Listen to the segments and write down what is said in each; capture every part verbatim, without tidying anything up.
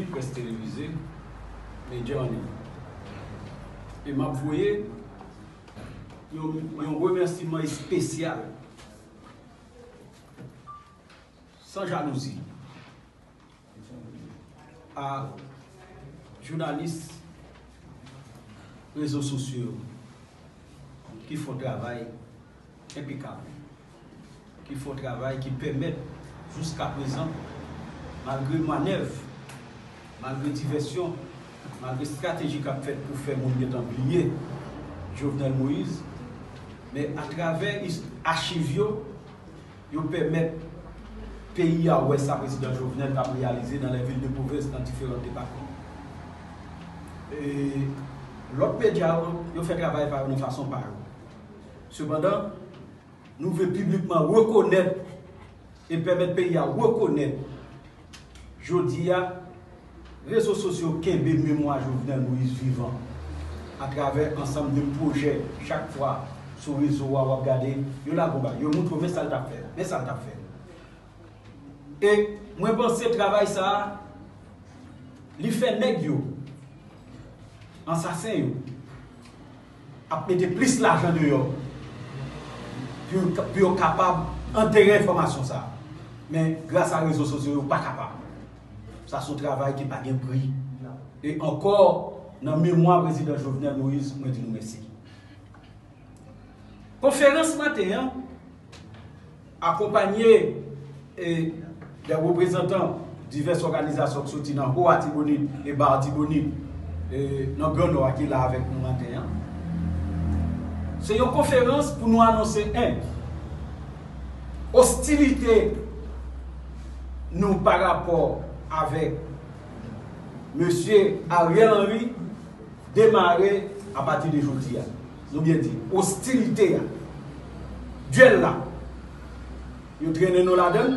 Près televize, medya an liy. E m ap voye yon, yon remèsiman espesyal, san jalouzi, a jounalis rezo sosyo yo ki fè yon travay enpekab, ki fè yon travay ki pèmèt, jiskaprezan, malgre manèv, malgre divèsyon, malgre estrateji k ap fèt pou fè moun gentan bliye Jovenel Moïse, men atravè is-, achiv yo, yo pèmèt peyi a wè sa prezidan Jovenel t ap reyalize dans les villes de province, dans différents départements. E lòt medya yo, yo fè travay pa yo nan fason pa yo. Sepandan, nou vle piblikman rekonèt e pèmèt peyi a rekonèt, jodi a, rezo sosyo kenbe memwa Jovenel Moïse vivan atravè ansanm de pwojè. Chak fwa sou rezo a w ap gade, yo lage yon bagay, yo montre w men sa l t ap fè, men sa l t ap fè. E mwen panse travay sa a, li fè nèg yo, ansasen yo, ap mete plis lajan deyò pou yo, pou yo kapab antere enfòmasyon sa a. Men gras a rezo sosyo, yo pa kapab. Sa se yon travay ki pa gen pri. E ankò, nan memwa prezidan Jovenel Moïse, mwen di nou mèsi. Konferans maten an akonpanye, e, de reprezantan divès òganizasyon ki soti nan Ho Atibonit e Ba Atibonit, e, nan Gran Nò a ki la avèk nou maten an. Se yon konferans pou nou anonse, en, ostilite nou pa rapò avèk mesye Ariel Henry demare apati de jodi a. Nou byen di, ostilite a, dyèl la, yo trennen nou ladan l,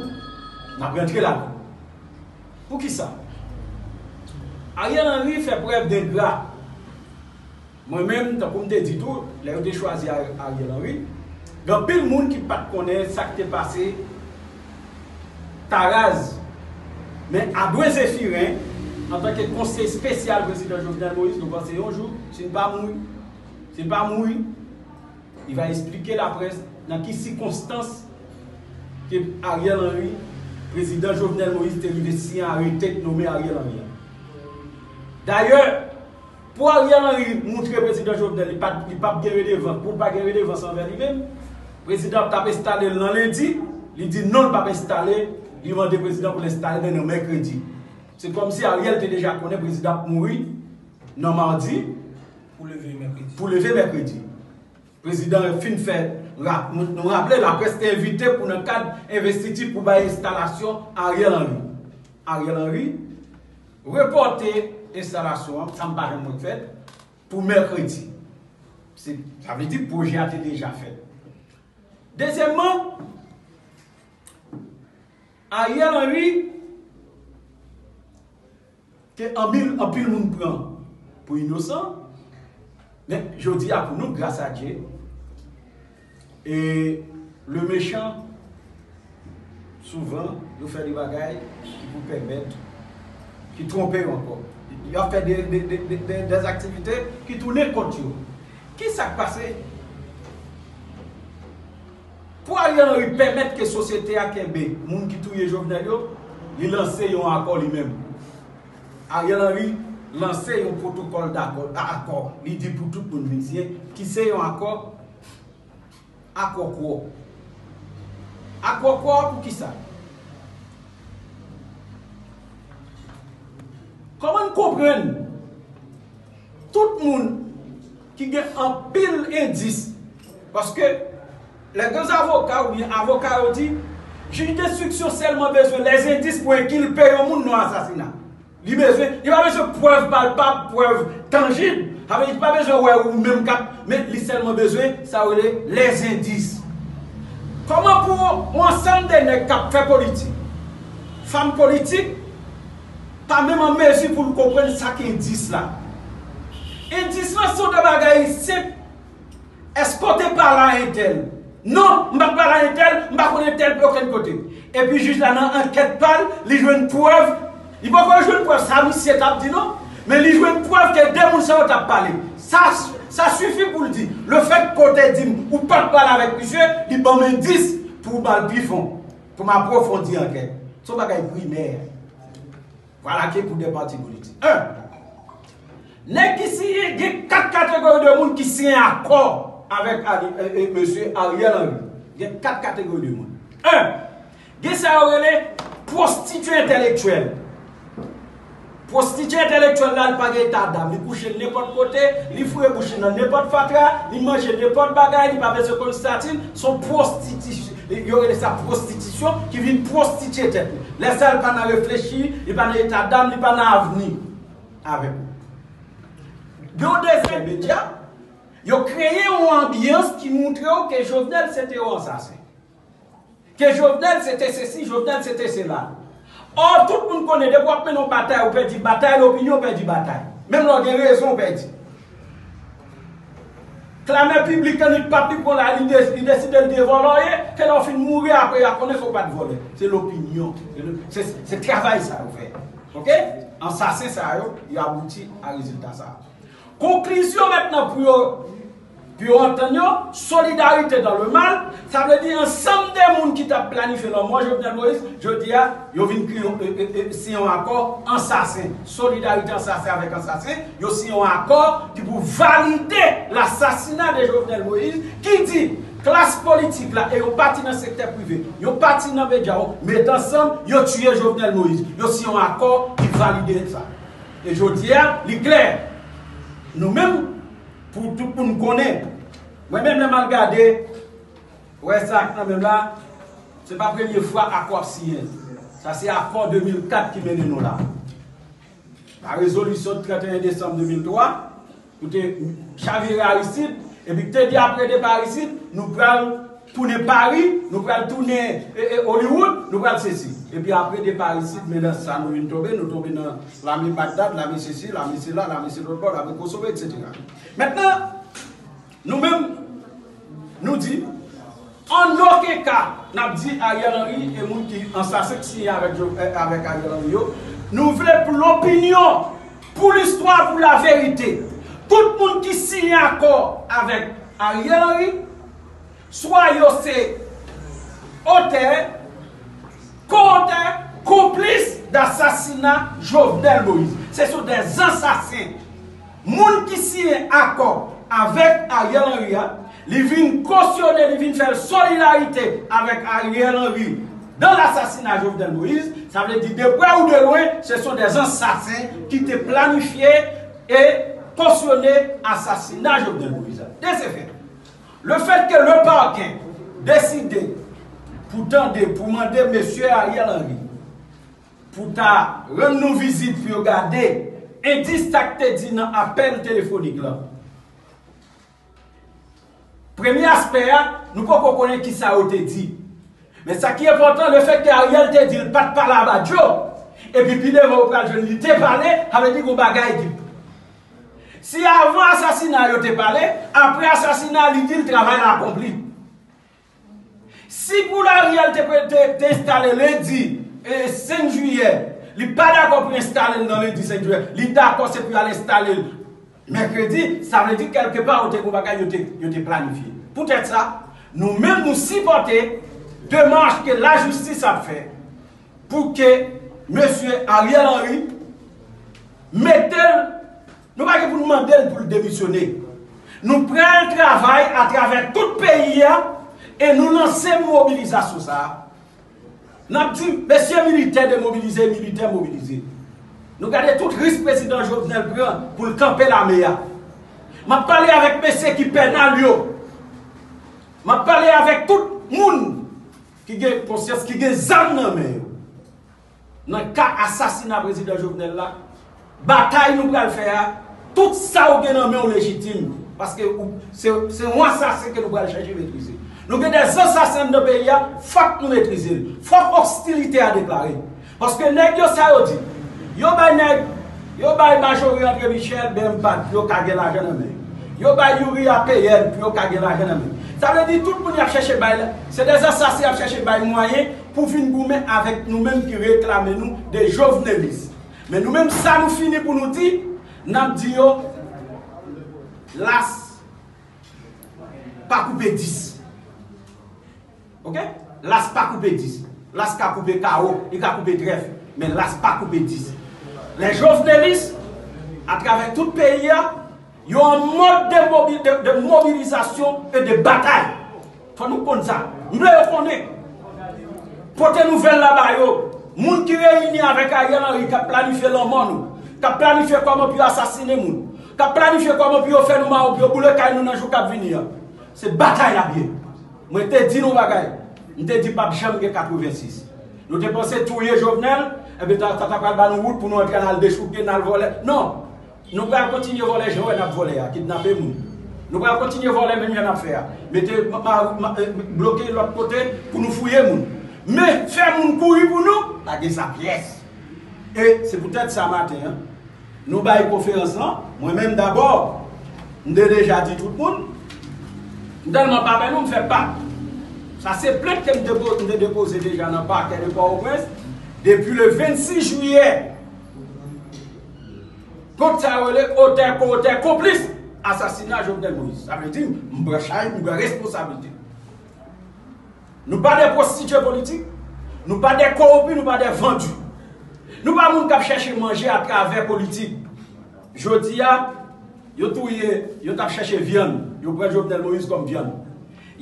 n ap rantre ladan l. Poukisa? Ariel Henry fè prèv dengra. Mwen menm, tankou m te di tou, lè yo te chwazi Ar-, Ariel Henry, gen anpil moun ki pa t konnen sa k te pase Taraz. Men Adwen Zephirin, antanke konseye espesyal prezidan Jovenel Moïse, nou panse yon jou, si l pa mouri, si l pa mouri, li va esplike laprès nan ki sikonstans ke Ariel Henry, prezidan Jovenel Moïse te rive siyen arete k nonmen Ariel Henry an. Dayè, pou Ariel Henry montre prezidan Jovenel li pa, li p ap gen redevans, pou l pa gen redevans anvè li menm, prezidan t ap enstale l nan lendi, li di non, l p ap enstale, li mande prezidan pou l enstale l nan mèkredi. Se kòmsi Ariel te deja konnen prezidan ap mouri nan madi pou leve mèkredi. Pou leve mèkredi. Prezidan fin fè rap-, nou, nou raple, laprès te envite pou nan kad envestiti pou bay enstalasyon Ariel Henry. Ariel Henry repòte enstalasyon an, sa m pa janm wè k fèt, pou mèkredi. Se, sa vle di pwojè a te deja fèt. Dezyèmman, Ariel Henry ke anpil, anpil moun pran pou inosan, men jodi a pou nou, gras a Dye, e le mechan, souvan, yo fè de bagay ki pou pèmèt, ki twonpe yo ankò. Y ap fè de, de, de, de, de, de aktivite ki tounen kont yo. Ki sa k pase? Pou Ariel Henry pèmèt ke sosyete a kenbe moun ki touye Jovenel yo, li lanse yon akò li menm. Ariel Henry lanse yon pwotokòl dakò, a-, akò. Li di pou tout moun vin siyen, ki se yon akò, akò kwò. Akò kwò pou ki sa? Kòman n konprann tout moun ki gen anpil endis, paske lè gen avoka oubyen avoka yo di, jij denstriksyon sèlman bezwen lèzendis pou enkilpe yon moun nan asasina. Li bezwen, li pa bezwen prèv palpab, prèv tanjib. Sa vle di, li pa bezwen wè ou menm k ap, men li sèlman bezwen sa yo rele lèzendis. Kòman pou yon ansanm de nèg k ap fè politik, fanm politik, pa menm an mezi pou l konprann sa k endis la? Endis lan se yon de bagay senp. Èske w te pale a entèl? Non, m pa t pale a entèl, m pa konn entèl okenn kote. Epi jij la nan ankèt pa l, li jwenn prèv Li poko jwenn prèv sa misye t ap di non, men li jwenn prèv ke de moun sa yo t ap pale. Sa, sa sifi pou l di, lefètke w te di m ou pa t pale avèk misye, li ban m endis pou m al pi fon, pou m apwofondi ankèt. Se yon bagay primè. Vwala ke pou de pati politik. En, nèg ki siyen, gen kat kategori de moun ki siyen akò avèk Ali, e, e, mesye Ariel Henry. Gen kat kategori de moun. En, gen sa yo rele pwostitye entèlektyèl. Pwostitye entèlektyèl la, li pa gen eta dam. Li kouche nenpòt kote, li foure bouch li nan nenpòt fatra, li manje nenpòt bagay, li pa bezwen konn stati l, se yon pwostiti-, yo rele sa pwostitisyon, ki vin pwostitye tèt li. Lè sa, li pa nan reflechi, li pa nan eta dam, li pa nan avni avèk ou. Gen yon dezyèm medya, yo kreye yon anbyans ki montre w ke Jovenel se te yon ansasen. Ke Jovenel se te sesi, Jovenel se te sela. Ò, tout moun konnen, depi w ap mennen yon batay, ou pèdi batay, lopinyon pèdi batay. Menm lè w gen rezon, ou pèdi. Klamè piblik, annik pap li pran la, li de-, li deside l de vòlò ye, ke lè w fin mouri, apre y a konnen se w pa t vòlè. Se lopinyon. Se le-, se, se travay sa yo fè. Oke? Ansasen sa yo, yo abouti a rezilta sa. Konklizyon mentnan pou yo, pou yo antann yo, solidarité dans le mal, sa vle di ansanm de moun ki t ap planifye lanmò Jovenel Moïse, jodi a, yo vin kreye yon, e, e, e, siyen yon akò ansasen. Solidarité ansasen avèk ansasen, yo siyen yon akò ki pou valide lasasina de Jovenel Moïse, ki di klas politik la e yon pati nan sektè prive, yon pati nan medya yo, met ansanm, yo tiye Jovenel Moïse. Yo siyen yon akò ki valide sa. E jodi a, li klè. Nou menm, pou tout moun konnen, mwen menm, lè m al gade, wè sa k nan men m la, se pa premye fwa akò ap siyen. Sa se akò de mil kat ki mennen nou la. La rezolisyon trant et un desanm de mil twa, nou te chavire Aristide, epi te di apre depa Aristide, nou pral tounen Pari, nou pral tounen, e, e, Hollywood, nou pral sesi. Epi apre depa Aristide, men nan sa nou vin tonbe, nou tonbe nan lame Bagdad, lame sesi, lame sela, lame se lòt bò, lame Kosovo, etsetera. Mentnan, nou menm, nou di, an okenn ka, n ap di Ariel Henry e moun ki ansasen k siyen avèk Jo-, eh, avèk Ariel Henry yo, nou vle pou lopinyon, pou listwa, pou laverite. Tout moun ki siyen akò avèk Ariel Henry, swa yo se otè, ko-otè, konplis dasasina Jovenel Moïse. Se sont des assassins. Moun ki siyen akò avèk Ariel Henry a, li vin kosyone, li vin fè solidarite avèk Ariel Henry dans l'assassinat Jovenel Moïse, sa vle di de près ou de loin, ce sont des assassins ki te planifye e kosyone asasina Jovenel Moïse. De ce fait, le fait que le parquet deside pou tande, pou mande mesye Ariel Henry pou ta rann nou vizit, pou yo gade endis sa k te di nan apèl telefonik la. Premye aspè a, nou poko konnen kisa yo te di. Men sa ki enpòtan, le fait que Ariel te di l pa t pale a Badio, epi pi devan ou pral jwenn li te pale, sa vle di gon bagay ki. Si avan asasina yo te pale, apre asasina li di l travay la akonpli. Si pou Ariel te, te, te enstale lendi, e, senk jiyè, li pa dakò pou enstale l nan lendi senk jiyè, li dakò se pou y al enstale l mèkredi, sa vle di kèlkepa yo te gon bagay yo te, yo te planifye. Poutèt sa, nou menm nou sipòte demach ke lajistis ap fè pou ke mesye Ariel Henry mete l, nou pa gen pou n mande l pou l demisyone. Nou pral travay atravè tout peyi a e nou lanse mobilizasyon sa a. N ap di, mesye militè demobilize, militè mobilize. Nou gade tout risk prezidan Jovenel pran pou l kanpe lame a. M ap pale avèk mesye ki pènal yo. M ap pale avèk tout moun ki gen konsyans, ki gen zam nan men yo. Nan ka asasina prezidan Jovenel la, batay nou pral fè a, tout sa w gen nan men w lejitim. Paske ou, se, se yon asasen ke nou pral chèche metrize. Nou gen de ansasen anndan peyi a, fòk nou metrize l. Fòk ostilite a deklare. Paske nèg yo sa yo di, yo bay nèg, yo bay Marjorie André Michel, ben, bat, yo ka gen lajan nan men yo. Yo bay Youri A P N pou yo ka gen lajan nan men yo. Sa vle di tout moun y ap chèche bay la, se de ansasen y ap chèche bay mwayen pou vin goumen avèk nou menm ki reklame nou de jovenelis. Men nou menm, sa nou fini pou nou di, n ap di yo, las pa koupe dis. Oke? Las pa koupe dis. Las ka koupe kawo, li ka koupe trèf, men las pa koupe dis. Les jovenelistes, atravè tout peyi a, yo an mòd de, mobi, de, de mobilizasyon e de batay. Fò nou konn sa. M vle yo konnen. Pote nouvèl la ba yo. Moun ki reyini avèk Ariel Henry k ap planifye lanmò nou, k ap planifye kòman pou yo asasinen moun, k ap planifye kòman pou yo fè nou mawon, pou yo boule kay nou nan jou k ap vini an. Se batay n ap ye. Mwen te di nou bagay. M te di p ap janm gen katrevensis. Nou te panse touye Jovenel, enben sa, sa ta pral ba nou wout pou nou antre, n al dechouke, n al vòlè. Non. Nou pral kontinye vòlè jan w wè n ap vòlè a, kidnape moun. Nou pral kontinye vòlè menm jan n ap fè a. Mete ma, ma, ma, eh, bloke lòt kote pou nou fouye moun. Men fè moun kouri pou nou, pa gen sa pyès. E se poutèt sa maten an, nou bay konferans lan, mwen menm dabò, m te deja di tout moun, m tèlman pa pè nou, m fè pa. Sa se plent ke m depo-, m te depoze deja nan pakè de Pòtoprens, depi le vennsis jiyè, kont sa yo rele otè, ko-otè, konplis asasina Jovenel Moïse. Sa vle di, m pran chay, m pran responsablite. Nou pa de pwostitye politik, nou pa de kowonpi, nou pa de vandi. Nou pa moun k ap chèche manje atravè politik. Jodi a, yo touye, yo t ap chèche vyann, yo pran Jovenel Moïse kòm vyann.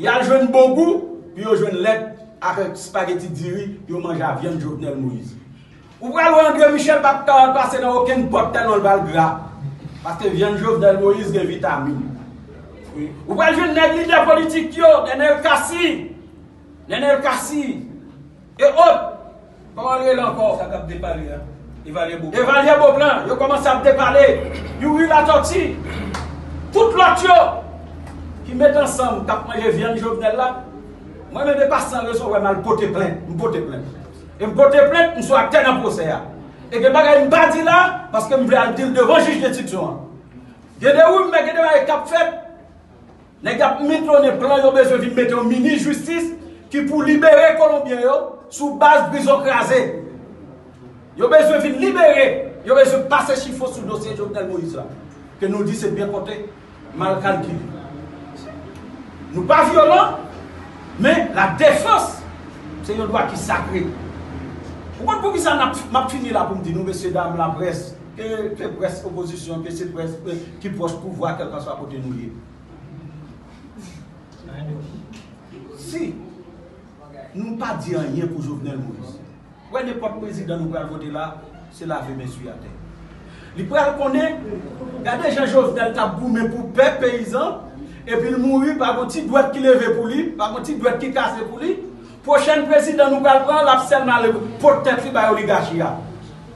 Y al jwenn Bongou pou yo jwenn lèt avèk espageti diri pou yo manje a vyann Jovenel Moïse. Ou pral wè André Michel p ap ka pase nan okenn pòt tèlman l pral gra. Paske vyann Jovenel Moïse gen vitamin. Wi. Ou pral jwenn nèg lidè politik yo, Nenel Cassy, Nenel Cassy, e ot. Kòman l rele ankò? Sa k ap depale a. Evalier Beauplan. Evalier Beauplan, yo kòmanse ap depale. Youri Latortue. Tout lòt yo ki met ansanm, k ap manje vyann Jovenel la. Mwen menm, e pa san rezon w wè m al pote plent. M pote plent. E m pote plent, m sou aktè nan pwosè a. E gen bagay m pa di la, paske m vle al di l devan jij denstriksyon an. Gen de rimè, gen de bagay k ap fèt. Nèg y ap mensyone plan yo bezwen vin mete yon minis jistis ki pou libere Kolonbyen yo sou baz prizon kraze. Yo bezwen vin libere, yo bezwen pase chifon sou dosye Jovenel Moïse la. Ke nou di se byen konte, mal kalkile. Nou pa vyolan, men ladefans se yon dwa ki sakre. Ou konn poukisa n ap, m ap fini la pou m di nou, mesye dam laprès, ke, ke près opozisyon, ke se près, eh, ki pwòch pouvwa, kèlkanswa kote nou ye. Si nou pa di anyen pou Jovenel Moïse, wè nenpòt prezidan nou pral vote la, se lave men sou atè. Li pral konnen, gade jan Jovenel t ap goumen pou pèp peyizan, epi l mouri, pa gon ti dwèt ki leve pou li, pa gon ti dwèt ki kase pou li. Pwochèn prezidan nou pral pran, l ap sèlman ale pot tèt li bay oligachi a,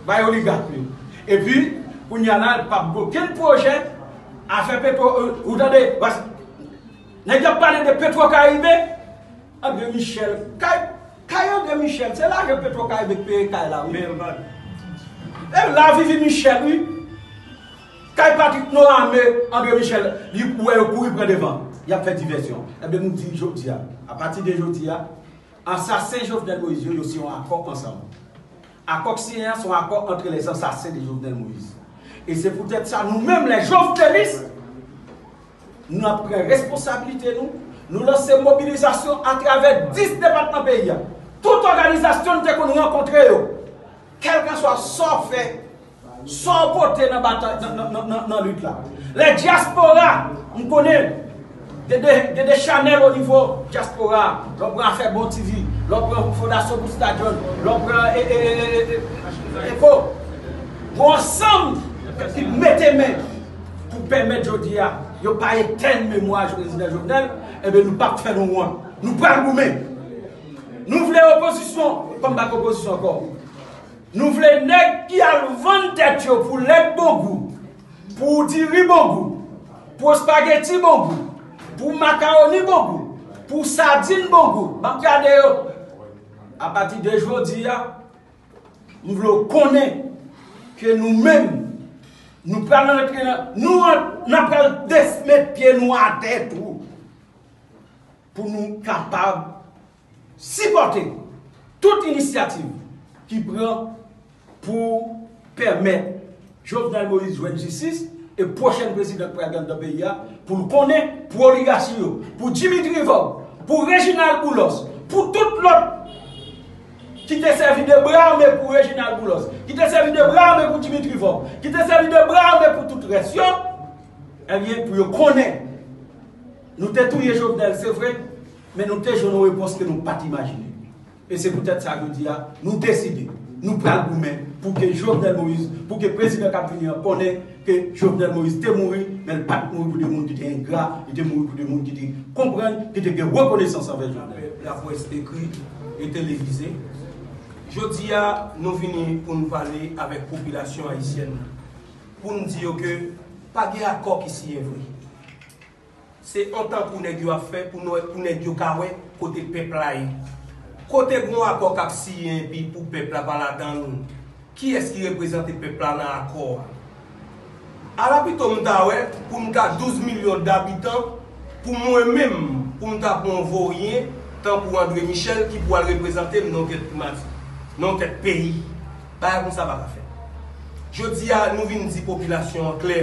bay oligak yo. Epi, kounye a la, p ap gen okenn pwojè, afè petwo, ou tande, nèg y ap pale de Petro Caribe, André Michel, kay, kay André Michel, se lajan Petro Caribe k peye kay la, wi. Men yo pa. E la Vivi Michel, wi. Kay Patrick Noamé, André Michel, li, ou wè yo kouri pran devan. Y ap fè divèsyon. Ebyen, nou di jodi a, apati de jodi a, ansasen Jovenel Moïse yo, yo siyen yon akò ansanm. Akò k siyen an se yon akò entre les assassins de Jovenel Moïse. E se poutèt sa, nou menm, les jovenelistes, nou ap pran responsablite nou, nou lanse mobilizasyon atravè dis depatman peyi a. Tout òganizasyon nou te konn rankontre yo, kèlkanswa sa w fè, sa w pote nan batay, nan, nan, nan, nan, nan lit la. Lè dyaspora, m konnen, gen de, gen de chanèl o nivo dyaspora, lè w pran afè Bon T V, lè w pran Fondasyon Busta John, lè w pran, e, e, e, e, e, Echo, gon ansanm ki mete men pou pèmèt jodi a, yo pa etèn memwa prezidan Jovenel, ebyen nou p ap fè nou wont. Nou pral goumen. Nou vle opozisyon, kòm pa gen opozisyon ankò. Nou vle nèg ki al vann tèt yo pou lèt Bongou, pou diri Bongou, pou espageti Bongou, pou makawoni Bongou, pou sadin Bongou. M ap gade yo. Apati de jodi a, m vle w konnen ke nou menm, nou pral rantre nan, nou an, n ap pral des-, met pye nou atè tou. Pou nou kapab sipòte tout inisyativ ki pran pou pèmèt Jovenel Moïse jwenn jistis e pwochèn prezidan k pral gen nan peyi a, pou l konnen, pou oligachi yo, pou Dimitri Vorbe, pou Reginald Boulos, pou tout lòt ki te sèvi de bra ame pou Reginald Boulos, ki te sèvi de bra ame pou Dimitri Vorbe, ki te sèvi de bra ame pou tout rès yo, ebyen, pou yo konnen, nou te touye Jovenel, se vre, men nou te jwenn yon repons ke nou pa t imajine. E se poutèt sa jodi a, nou deside, nou pral goumen pou ke Jovenel Moïse, pou ke prezidan k ap vini an konnen ke Jovenel Moïse te mouri, men l pa t mouri pou de moun ki te engra, li te mouri pou de moun ki te konprann, ki te gen rekonesans anvè Jovenel. Laprès ekri e televize. Jodi a, nou vini pou n pale avèk popilasyon ayisyèn nan, pou n di yo ke pa gen akò ki siyen vre. Se yon tankou nèg yo ap fè pou nou, pou nèg yo ka wè kote pèp la ye. Kote gen yon akò k ap siyen epi pou pèp la pa ladan l, kiyès ki reprezante pèp la nan akò a? Ala pito m ta wè pou m ta douz milyon dabitan, pou mwen menm, pou m ta pran yon voryen tankou André Michel ki pou al reprezante m nan yon tèt primati, nan yon tèt peyi. Bagay konsa pa ka fèt. Jodi a, nou vin di popilasyon an klè,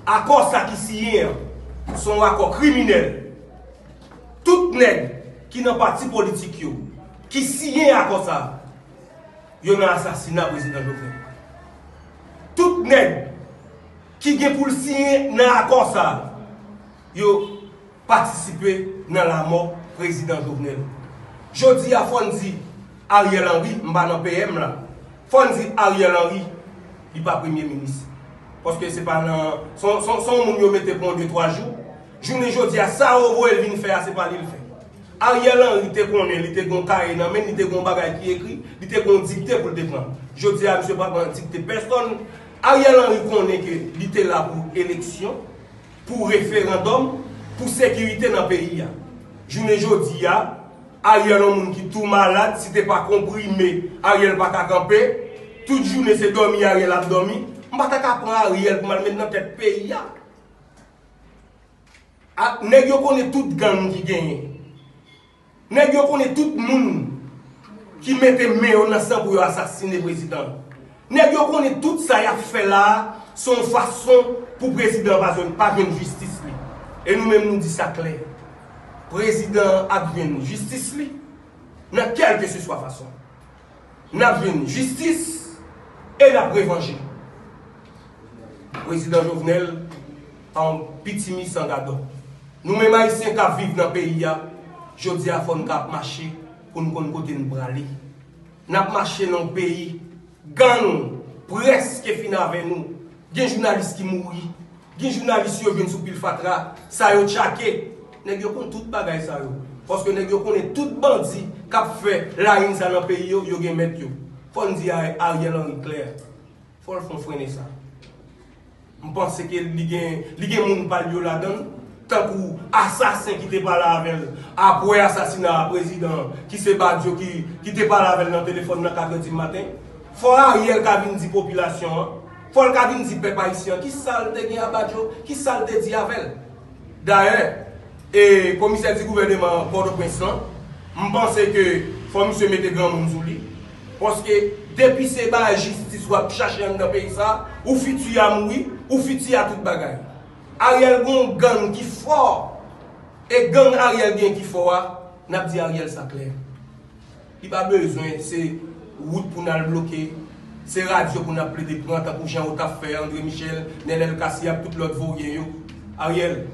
akò sa ki siyen an, se yon akò kriminèl. Tout nèg ki nan pati politik yo, ki siyen akò sa, yo nan asasina prezidan Jovenel. Tout nèg ki gen pou l siyen nan akò sa, yo patisipe nan lanmò prezidan Jovenel. Jodi a, fò n di Ariel Henry, m pa nan P M la, fò n di Ariel Henry, li pa premye minis. Paske se pa nan, se yon, se yon, se yon moun yo mete pou yon de twa jou. Jounen jodi a, sa yo voye l vin fè a, se pa li l fè. Ariel Henry te konnen, li te gen yon kaye nan men l, li te gen yon bagay ki ekri, li te gen yon dikte pou l te pran. Jodi a, misye pa pran dikte pèsonn. Ariel Henry konnen ke li te la pou eleksyon, pou referandòm, pou sekirite nan peyi a. Jounen jodi a, Ariel yon moun ki tou malad, si te pa konprime, Ariel pa ka kanpe. Tout jounen se dòmi Ariel ap dòmi. M pa ta ka pran Ariel pou m al met nan tèt peyi a. A, nèg yo konnen tout gang ki genyen. Nèg yo konnen tout moun ki mete men yo nan san pou yo asasine prezidan an. Nèg yo konnen tout sa y ap fè la a, se yon fason pou prezidan an pa jwenn, pa jwenn jistis li. E nou menm nou di sa klè. Prezidan an ap jwenn jistis li nan kèlkeseswa fason. N ap jwenn jistis e n ap revanje. Prezidan Jovenel pa yon pitimi san gadò. Nou menm Ayisyen k ap viv nan peyi a, jodi a fò n ka ap mache pou n konn kote n prale. N ap mache nan yon peyi, gang prèske fin avè nou. Gen jounalis ki mouri. Gen jounalis yo jwenn sou pil fatra, sa yo tchake. Nèg yo konn tout bagay sa yo. Paske nèg yo konnen tout bandi k ap fè layen sa nan peyi yo, yo gen mèt yo. Fò n di Ariel Henry klè. Fò l fè yon frennen sa. M panse ke li gen, li gen moun pa l yo ladan l, tankou asasen ki te pale avè l apre asasina prezidan an, ki se Badio ki, ki te pale avè l nan telefòn nan katrè di maten. Fò Ariel ka vin di popilasyon an, fò l ka vin di pèp ayisyen an, ki sa l te gen a Badio, ki sa l te di avè l. Dayè, e komisè di gouvèneman Pòtoprens lan, m panse ke fò misye mete granmoun sou li. Paske depi se bagay jistis w ap chache anndan peyi sa, ou fiti a mouri, ou fiti a tout bagay. Ariel gen yon gang ki fò. E gang Ariel gen ki fò a, n ap di Ariel sa klè. Li pa bezwen se wout pou n al bloke, se radyo pou n ap plede pran tankou jan yo t ap fè André Michel, Nenel Cassy ak tout lòt voryen yo. Ariel,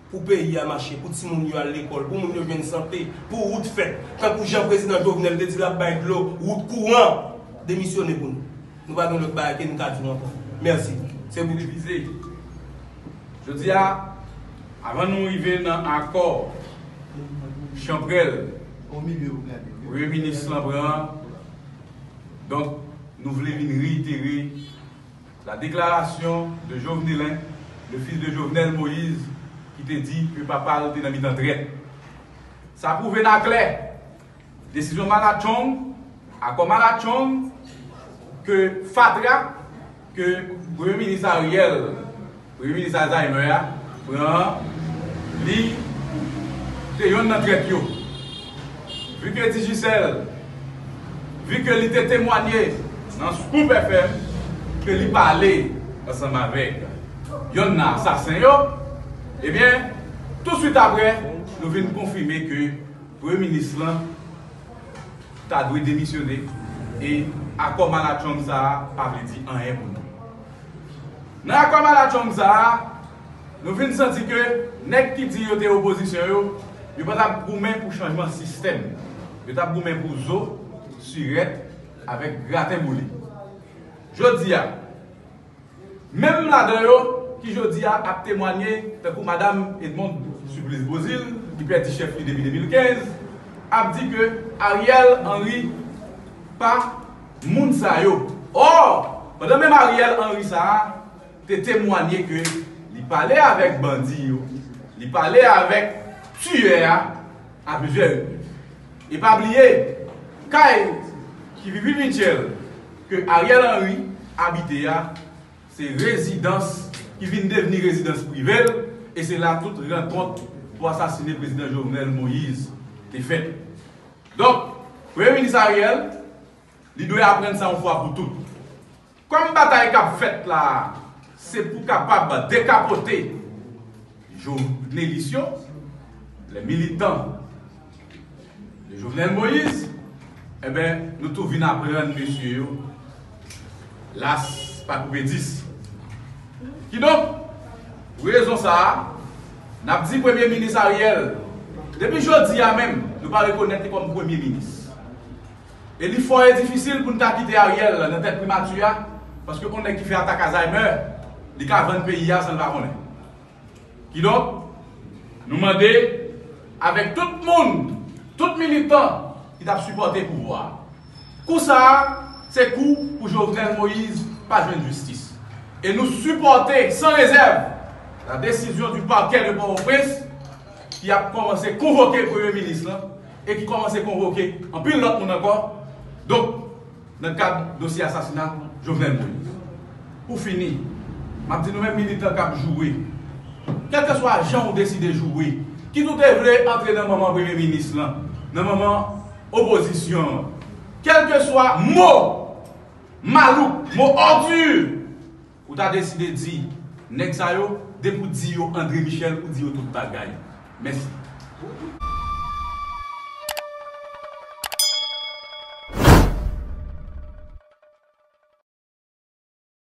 pou peyi a mache, pou timoun yo al lekòl, pou moun yo jwenn sante, pou wout fèt, tankou jan prezidan Jovenel te di l ap bay dlo, wout, kouran, demisyone pou nou. Nou pa gen lòt bagay ke n ka di w ankò. Mèsi. Se pou divize. Jodi a, avan nou rive nan akò chanpwèl Premye minis lan pran an, donk, nou vle vin reitere la déclaration de Jovenelin, le fils de Jovenel Moïse, ki te di ke papa l te nan mitan trèt. Sa pwouve n aklè, desizyon malatchong, akò malatchong, ke fatra, ke Premye Minis Ariel, Premye Minis Alzheimer a, pran an, li te yonn nan trèt yo. Vu ke Digicel, vu ke li te temwanye nan Scoop F M ke li pale ansanm avèk yonn nan asasen yo, ebyen, tousuit apre, nou vin konfime ke premye minis lan ta dwe demisyone e akò malatchong sa a pa vle di anyen pou nou. Nan akò malatchong sa a, nou vin santi ke nèg ki di yo te opozisyon yo, yo pa t ap goumen pou chanjman sistèm. Yo t ap goumen pou zo, sirèt, avèk graten boule. Jodi a, menm ladan yo ki jodi a ap temwanye, tankou Madam Edmonde Supplice Beauzile, ki pèdi chèf li depi de mil kenz, ap di ke Ariel Henry pa moun sa yo. Ò, pandan menm Ariel Henry sa a te temwanye ke li pale avèk bandi yo, li pale avèk tiyè a, a plizyè repriz. E pa bliye, kay ki Vivi Mitchell, ke Ariel Henry abite a, se rezidans ki vin devni rezidans prive l, e se la tout rankont pou asasine prezidan Jovenel Moïse te fèt. Donk, premye minis Ariel, li dwe aprann sa yon fwa pou tout. Kòm batay k ap fèt la a, se pou kapab dekapote jovenelis yo, les militants de Jovenel Moïse, enben, nou tou vin aprann mesye yo, las pa koupe dis. Kidonk, pou rezon sa a, n ap di premye minis Ariel, depi jodi a menm, nou pa rekonèt li kòm premye minis. E li fò e difisil pou n ta kite Ariel nan tèt primati a, paske yon nèg ki fè atak Alzheimer, li ka vann peyi a san l pa konnen. Kidonk, nou mande avèk tout moun, tout militan ki t ap sipòte pouvwa a. Kou sa a, se kou pou Jovenel Moïse pa jwenn jistis. E nou sipòte san rezèv la décision du parquet de Port-au-Prince ki ap kòmanse konvoke premye minis lan e ki kòmanse konvoke anpil lòt moun ankò. Donk, nan kad dosye asasina Jovenel Moïse. Pou fini, m ap di nou menm militan k ap joure, kèlkeswa jan w deside joure, kit ou te vle antre nan manman premye minis lan, nan manman opozisyon an, kèlkeswa mo malouk, mo òdi ou ta deside di nèg sa yo, depi w di yo André Michel, ou di yo tout bagay. Mèsi.